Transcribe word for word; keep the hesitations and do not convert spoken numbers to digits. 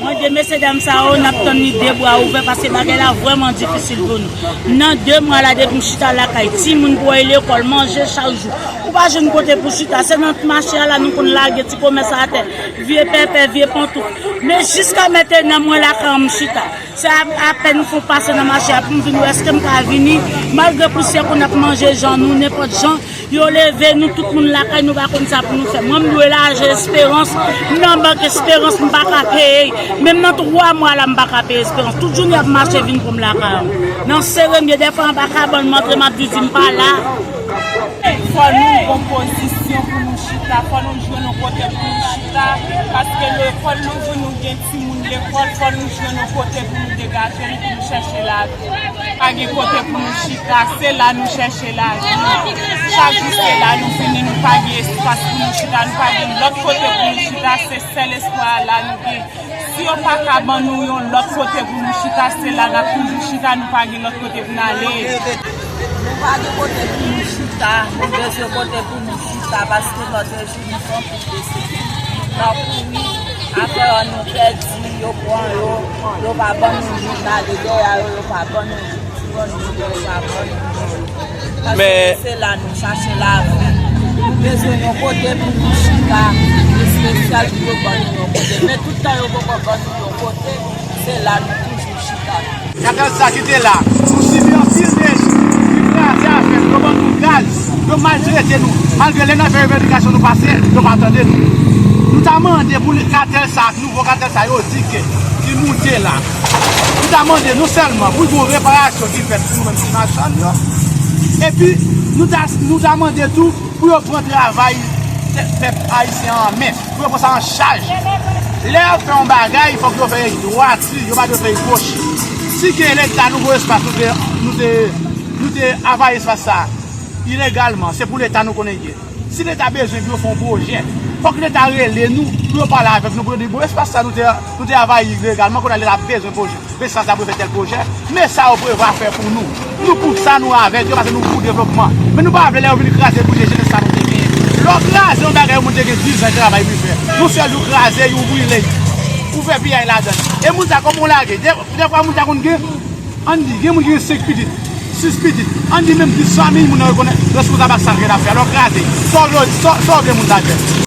Mwen de mesye dam sa yo, n ap tann li de bra ouvè paske bagay la vrèman difisil pou nou. Nan de mwa la depi m chita lakay, timoun pou al lekòl, manje chak jou. Ou pa jwenn kote pou chita, se nan mache a la nou konn lage ti komès atè, vye pèpè, vye pantouf. Men jiska mentenan mwen lakay an m chita. Se a- apèn m fon pase nan mache a pou m vin wè èske m ka vini, malgre pousyè konn ap manje jan nou, nenpòt jan. Yo leve nou, tout moun lakay nou pa konn sa pou nou fè. Mwen m dwe laje esperans nan bank esperans, m pa ka peye. Menm nan twa mwa la m pa ka peye esperans. Tout jounen y ap mache vin pran m lakay an. Nan sere m ye, dèfwa anba kabann m antre m ap di di m pa la. Fò nou gon pozisyon pou nou chita, fò nou jwenn yon kote pou nou chita, paske lekòl louvri, nou gen timoun lekòl, fò nou jwenn yon kote pou nou degaje nou, pou nou chèche lavi. Pa gen kote pou nou chita, se la nou chèche lavi. Chak jou se la nou vini, nou pa gen espas pou nou chita, nou pa gen lòt kote pou nou chita, se sèl espwa a la nou gen. Si yo pa ka ban nou yon lòt kote pou nou chita, se la n ap toujou chita, nou pa gen lòt kote pou n ale. Nou pa gen kote pou nou chita, nou bezwen kote pou nou chita, paske lòt jou nou fè anpil desepsyon. Nou pa kouri, afè yo nou pèdi, yo pran yo, yo pa ban nou jou n ale dèyè yo, yo pa ban nou jou ti bòn nou, yo pa ban nou jou. Paske se la nou chache lavi. Nou bezwen yon kote pou nou chita, espesyal pou yo ban nou yon kote. Men tout tan yo poko ban nou yon kote, se la nou toujou chita. Katèl sa ki te la, nou sibi anpil dechè, li kraze afè nou, yo ban nou gaz, yo maltrete nou. Malgre lè n ap fè revandikasyon nou pase, yo pa tande nou. Nou ta mande pou katèl sa, nouvo katèl sa yo di ke ki moute la. Nou ta mande non sèlman pou gon reparasyon ki fèt pou nou menm ti machann yo. Epi nou ta nou ta mande tou pou yo pran travay pèp ayisyen an men, pou yo pran sa an chaj. Lè y ap fè yon bagay, fòk yo fè l dwati, yo pa dwe fè l goch. Si gen leta nou gon espas nou te nou te nou te avayi espas sa ilegalman, se pou leta nou konnen gen. Si leta bezwen pou yo fè yon pwojè, fòk leta rele nou pou yo pale avèk nou pou yo di bon espas sa nou te nou te avayi ilegalman, kounye a leta bezwen pwojè. Espas la pou fè tèl pwojè, men sa yo prevwa fè pou nou. Nou pou sa nou avèk yo paske nou pou devlopman. Men nou pa vle lè yo vin kraze bouje jenès sa nou te genyen. Lè w kraze yon bagay yon moun te gen diz an travay pou l fè, yon sèl jou kraze l ou brile l, ou fè piyay ladan l. E moun sa kòman w lage? Dèfwa moun sa konn gen, ann di, gen moun ki gen senk pitit, sis pitit, ann di menm dis fanmi moun nan rekonèt responsab ak sa l gentan fè. Alò kraze l, sa w vle sa w vle moun sa fè?